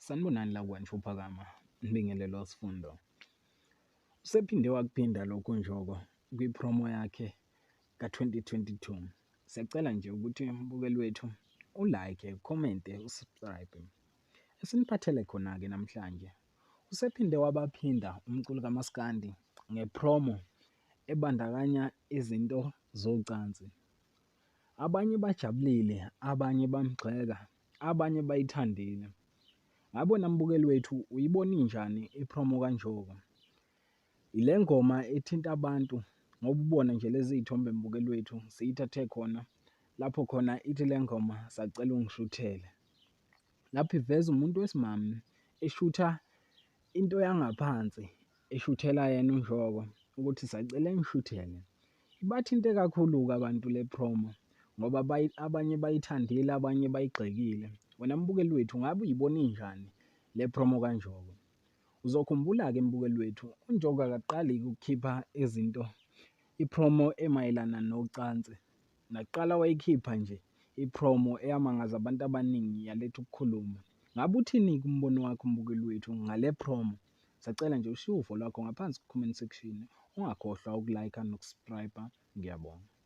Sanibonani la kwaNshuphakama, ngibingelelwa sifundo. Usephinde wakuphinda lokhu uNjoko kwi-promo yakhe ka-2022. Siyacela nje ukuthi mbukeli wethu u-like, ukhomente, u-subscribe. Esiniphathele khona-ke namhlanje, usephinde wabaphinda umculi kaMaskandi nge-promo ebandakanya izinto zocansi. Abanye bajabulile, abanye bamgxeka, abanye bayithandile. Ngabe wena mbukeli wethu uyibona injani i-promo kaNjoko? Ile ngoma ethinta abantu ngoba ubona nje lezi zithombe mbukeli wethu siyithathe khona lapho khona ithi le ngoma sacela ungishuthele. Lapho iveza umuntu wesimame eshutha into yangaphansi eshuthela yena uNjoko ukuthi sacela engishuthele. Ibathinte kakhulu-ke abantu le promo ngoba abanye bayithandile abanye bayigxekile. Wena mbukeli wethu ngabe uyibona injani le promo kaNjoko? Uzokhumbula-ke mbukeli wethu uNjoko akaqali ukukhipha izinto i-promo emayelana nocansi. Nakuqala wayikhipha nje i-promo eyamangaza abantu abaningi yaletha ukukhuluma. Ngabe uthini-ke umbono wakho mbukeli wethu ngale promo? Sacela nje ushiye uvo lwakho ngaphansi ku-comment section. Ungakhohlwa uku-like noku-subscribe. Ngiyabonga.